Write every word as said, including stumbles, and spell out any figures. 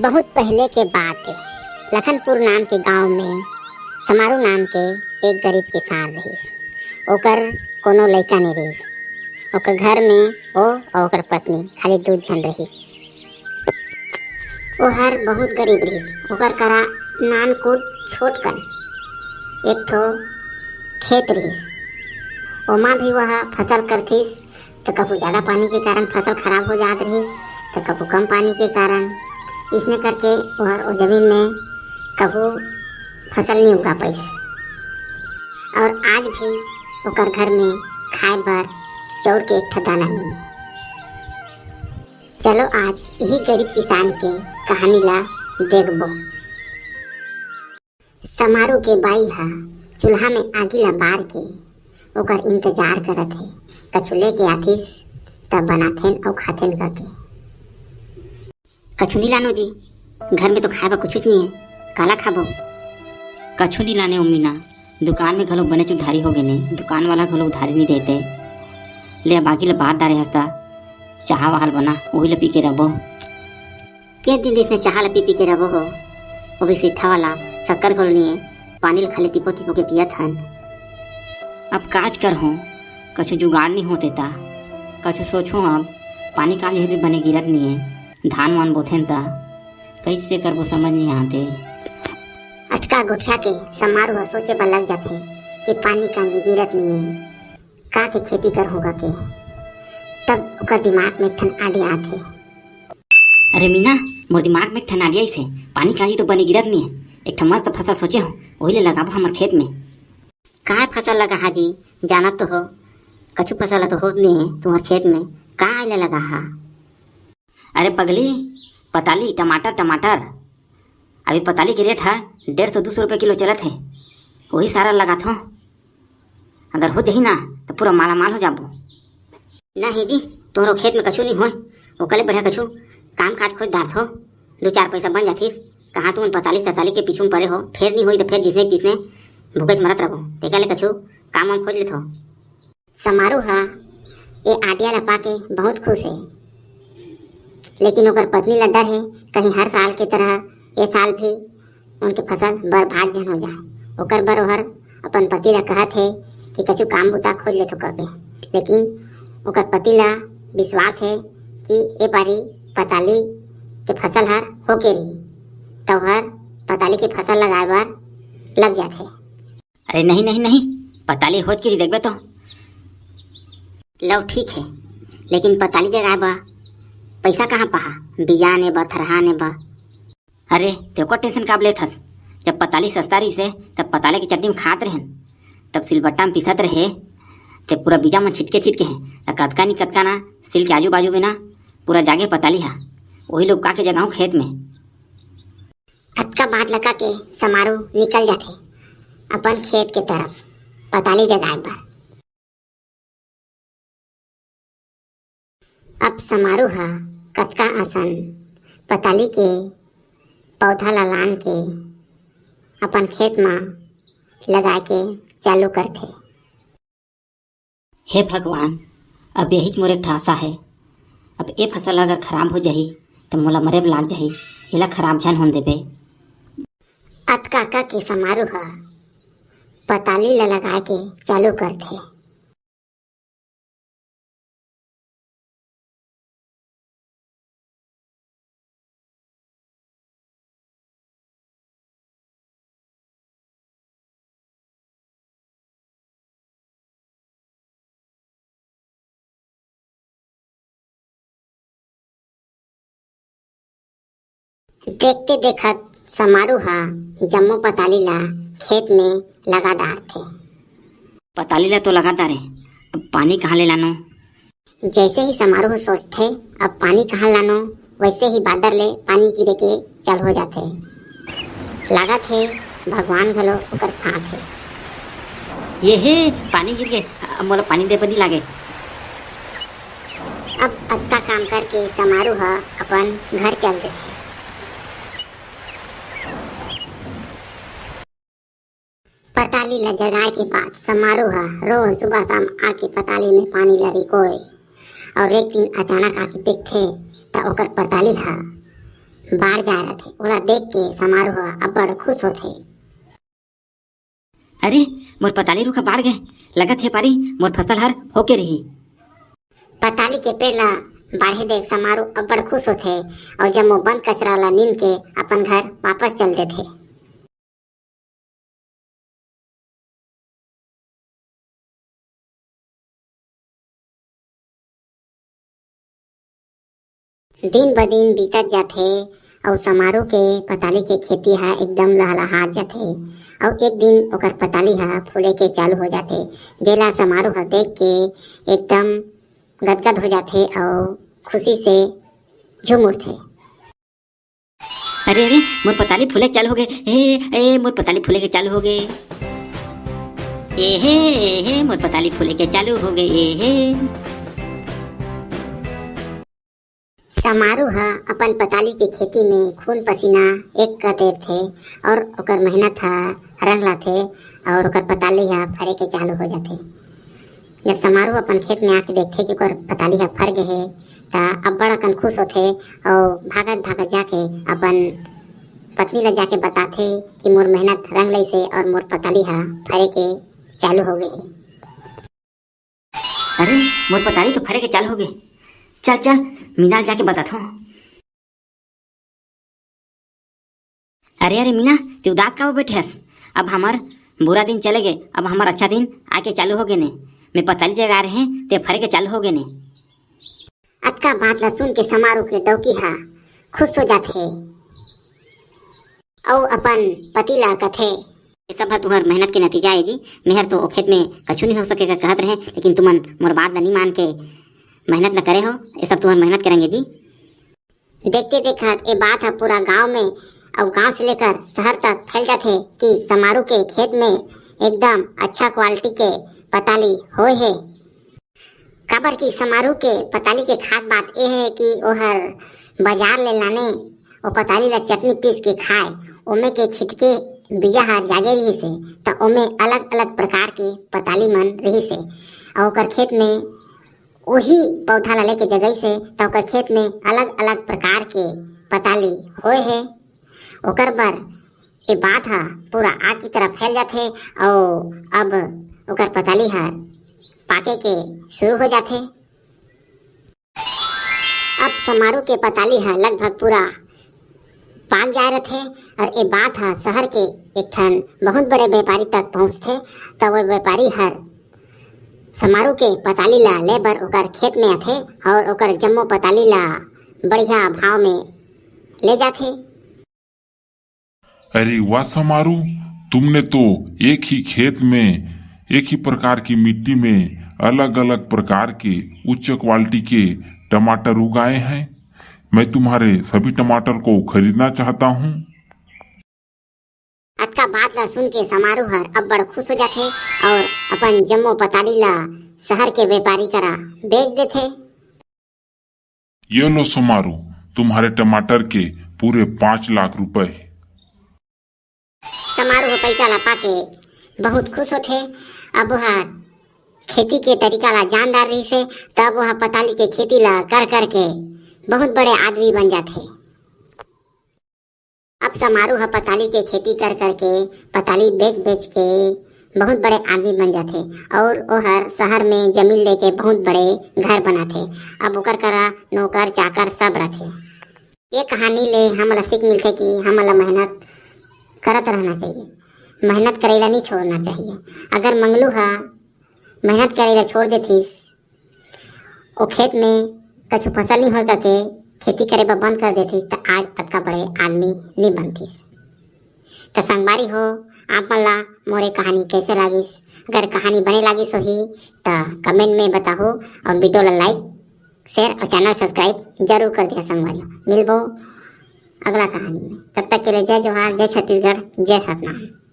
बहुत पहले के बात हे। लखनपुर नाम के गांव में समारू नाम के एक गरीब किसान रहिस। ओकर कोनो लइका नइ रहिस। ओकर घर में ओ अउ ओकर पत्नी खाली दू झन रहिस। ओहर बहुत गरीब रहिस। ओकर करा नानकुन छोट कन एक ठो खेत रहिस। ओमा भी वह फसल करथिस, त कभू ज्यादा पानी के कारण फसल खराब हो जात रहिस, त कभू कम पानी के कारण। इसने करके ओहर ओ जमीन में कभू फसल नइ उगा पाइस। अउ आज भी ओकर घर में खाए बर चाउर के एक ठा दाना नइ। चलो आज इही गरीब किसान के कहानी ला देखबो। समारू के बाई ह चूल्हा में आगी ला बार के ओकर इंतजार करत हे। कछु लेके आथिस, तब बनाथेन अउ खाथेन कके। कछु नइ लानो जी, घर में तो खाए बर कुछुच नइ हे, काला खाबो? कछु नइ लाने ओ मीना, दुकान में घलो बनेच उधारी हो गे ने, दुकान वाला घलो उधारी नइ देते। ले अब आगी ला बार डारे हस त, चाहा वाहा ल बना, ओही ला पी के रबो। के दिन दिन से चाहा ला पी पी के रबो हो, ओ भी सिट्ठा वाला, शक्कर घलो नइ हे, पानी ला खाली तिपो तिपो के पियत हन। अब काज करहूं, कछु जुगाड़ नइ होते ता, कछु सोचहूं अब, पानी कांजी भी बने गिरत नइ हे, धान वान बोथेन ता, कइसे करबो समझ नइ आते। अतका गोठिया के समारू ह सोचे बर लग जाथे कि पानी कांजी गिरत नइ हे, का के खेती करहूं कके। तब ओकर दिमाग में एक ठन idea आथे। अरे मीना, मोर दिमाग में एक ठन idea आइस हे, पानी कांजी तो बने गिरत नइ हे, एक ठन मस्त फसल सोचे हंव, ओही ला लगाबो हमर खेत में। काय फसल लगाहा जी, जानत तो हो, कछु फसल तो होत नइ हे तुम्हर खेत में, का आय ला लगाहा? अरे पगली, पताली, टमाटर, टमाटर। अभी पताली के रेट ह डेढ़ सौ दू सौ रुपये किलो चलत हे, वही सारा लगाथों। अगर हो जाही ना, त पूरा मालामाल हो जाबो। नहीं जी, तोहरो खेत में कछु नहीं होय, ओकर ले बढ़िया कछु काम काज खोज डारथो, दू चार पैसा बन जाथिस। कहाँ तुमन पताली सताली के पीछू में पड़े हो, फेर नहीं होई त फेर जिसने तिसने भूखेच मरत रहो, तेकर ले कछु काम वाम खोज लेथो। समारू ह ए idea ला पाके बहुत खुश हे, लेकिन ओकर पत्नी ला डर हे, कहीं हर साल के तरह ए साल भी उनके फसल बर्बाद झन हो जाए। ओकर बर ओहर अपन पति ला कहत हे कि कछु काम बुता खोज लेथो कके, लेकिन ओकर पति ला विश्वास हे कि ए बारी पताली के फसल हर होके रही, त ओहर पताली के फसल लगाए बर लग जाथे। अरे नहीं, नहीं, नहीं, पताली होत के रही, देखबे तो। लव ठीक हे, लेकिन पताली जगाए बर पैसा कहाँ पाहा? बीजा आने बर, थरहा आने बर। अरे, तेको tension काब लेत हस? जब पताली सस्ता रहिस हे, तब पताली के चटनी में खात रहेन, तब सिलबट्टा में पीसत रहे, ते पूरा बीजा मन छिटके छिटके हे, त कतका नी कतका ना, सिल के आजू बाजू में ना, पूरा जागे पताली हा, वही लोग का के जगाहूं खेत में। अतका बात लगा के समारू निकल जाथे अपन खेत के तरफ पताली जगाए बर। अब समारू ह कतका असन पताली के पौधा ला लान के अपन खेत म लगाए के चालू करथे। हे भगवान, अब यहीच मोर एक ठा आशा हे। अब ए फसल अगर खराब हो जाही, त मोला मरे बर लाग जाही। एला खराब झन होन देबे। अतका कके समारू ह पताली ला लगाए के चालू करथे। देखते देखत समारू ह जम्मो पताली ला खेत में लगा डारथे। पताली ला तो लगा डारे, अब पानी कहाँ ले लानो? जैसे ही समारू ह सोचथे, अब पानी कहाँ लानो, वैसे ही बादर ले पानी गिरे के चालू हो जाथे। लागत हे भगवान घलो ओकर साथ हे। ये हे, पानी गिर गे, अब मोला पानी दे बर नी लागे। अब अतका काम करके समारू ह अपन घर चल देथे। पताली ला जगाए के बाद समारू ह रोज सुबह शाम आके पताली में पानी ला रिकोय। अउ एक दिन अचानक आके देखथे, त ओकर पताली ह बाढ़ जाए रथे, ओला देख के समारू ह अब्बड़ खुश होथे। अरे, मोर पताली रुख ह बाढ़ गे, लगत हे पारी मोर फसल हर होके रही। पताली के पेड़ ला बाढ़े देख समारू अब्बड़ खुश होथे अउ जम्मो बंद कचरा ला नींद के अपन घर वापस चल देथे। दिन ब दिन बीतत जाथे अउ समारू के पताली के खेती ह एकदम लहलहात जाथे। अउ एक दिन ओकर पताली ह फूले के चालू हो जाथे, जेला समारू ह देख के एकदम गदगद हो जाथे अउ खुशी से झूम उठथे। अरे, अरे, मोर पताली फूले के चालू हो गे। ए, ए, मोर पताली फूले के चालू हो गे। ए हे, ए हे, मोर पताली फूले के चालू हो गे। ए हे। समारू ह अपन पताली के खेती में खून पसीना एक कर देथे अउ ओकर मेहनत ह रंग लाथे अउ ओकर पताली ह फरे के चालू हो जाथे। जब समारू अपन खेत में आके देखथे कि ओकर पताली ह फर गे हे, त अब्बड़ अकन खुश होथे अउ भागत भागत जाके अपन पत्नी ला जाके बताथे कि मोर मेहनत रंग लइसे अउ मोर पताली ह फरे के चालू हो गे हे। अरे, मोर पताली तो फरे के चालू हो गे। चल, चल, मीना ल जाके बताथों। अरे, अरे मीना, ते उदास काबर बैठे हस? अब हमर बुरा दिन चले गे, अब हमर अच्छा दिन आके चालू हो गे ने। मैं पताली जगाए रहें, ते फरे के चालू हो गे ने। अतका बात ला सुन के समारू के डौकी हा खुश हो जाथे अउ अपन पति ला कथे, "ये सब ह तुहर मेहनत के नतीजा ए जी। मेहर तो ओ खेत में कछु नहीं हो सके का कहत रहे, लेकिन तुमन मोर बात ला नहीं मान के मेहनत ला करे हो। ये सब तुहर मेहनत के रंग ए जी।" देखते देखत ए बात ह पूरा गांव में अउ गांव से लेकर शहर तक फैल जाथे कि समारू के खेत में एकदम अच्छा क्वालिटी के पताली होए हे। काबर कि समारू के पताली के खास बात ए हे कि ओहर बाजार ले लाने ओ पताली ला चटनी पीस के खाए, ओमे के छिटके बीजा ह जागे रिहिस हे, त ओमे अलग-अलग प्रकार के पताली मन रिहिस हे। अउ ओकर खेत में ओही पौधा ला लेके जगइस हे, त ओकर खेत में अलग-अलग प्रकार के पताली होए हे। ओकर बर ए बात ह पूरा आग की तरह फैल जाथे, अउ अब ओकर पताली हर पाके के शुरू हो जाथे। अब समारू के पताली ह लगभग पूरा पाक जाए रथे, अउ ए बात ह शहर के एक ठन बहुत बड़े व्यापारी तक पहुंचथे। त वो व्यापारी हर समारू के पताली ला ले बर ओकर खेत में आथे अउ ओकर जम्मो पताली ला बढ़िया भाव में ले जाथे। अरे वाह समारू, तुमने तो एक ही खेत में, एक ही प्रकार की मिट्टी में अलग-अलग प्रकार के उच्च क्वालिटी के टमाटर उगाए हैं। मैं तुम्हारे सभी टमाटर को खरीदना चाहता हूँ। अतका बात ला सुन के समारू हर अब्बड़ खुश हो जाथे अउ अपन जम्मो पताली ला शहर के व्यापारी करा बेच देथे। ये लो समारू, तुम्हारे टमाटर के पूरे पाँच लाख रुपए। समारू ह पैसा ला पाके बहुत खुश होथे। अब वो ह खेती के तरीका ला जानदार रहिस हे, तब वो ह पताली के खेती ला कर कर के बहुत बड़े आदमी बन जाथे। अब समारू ह पताली के खेती कर कर के, पताली बेच बेच के बहुत बड़े आदमी बन जाथे अउ ओहर शहर में जमीन लेके बहुत बड़े घर बनाथे। अब ओकर करा नौकर चाकर सब रथे। ये कहानी ले हमन ला सीख मिलथे कि हमन ला मेहनत करत रहना चाहिए, मेहनत करे ला नहीं छोड़ना चाहिए। अगर मंगलू ह मेहनत करे ला छोड़ देथिस, ओ खेत में कछु फसल नहीं होय करके खेती करे बर बंद कर देथिस, त आज अतका बड़े आदमी नहीं बनतिस। त संगवारी हो, आप मन ला मोर ए कहानी कैसे लागिस? अगर कहानी बने लागिस होही, त comment में बताहू अउ video ला like, share अउ channel subscribe जरूर कर दिया संगवारी हो। मिलबो अगला कहानी में, तब तक के लिए जय जोहार, जय छत्तीसगढ़, जय सतनाम।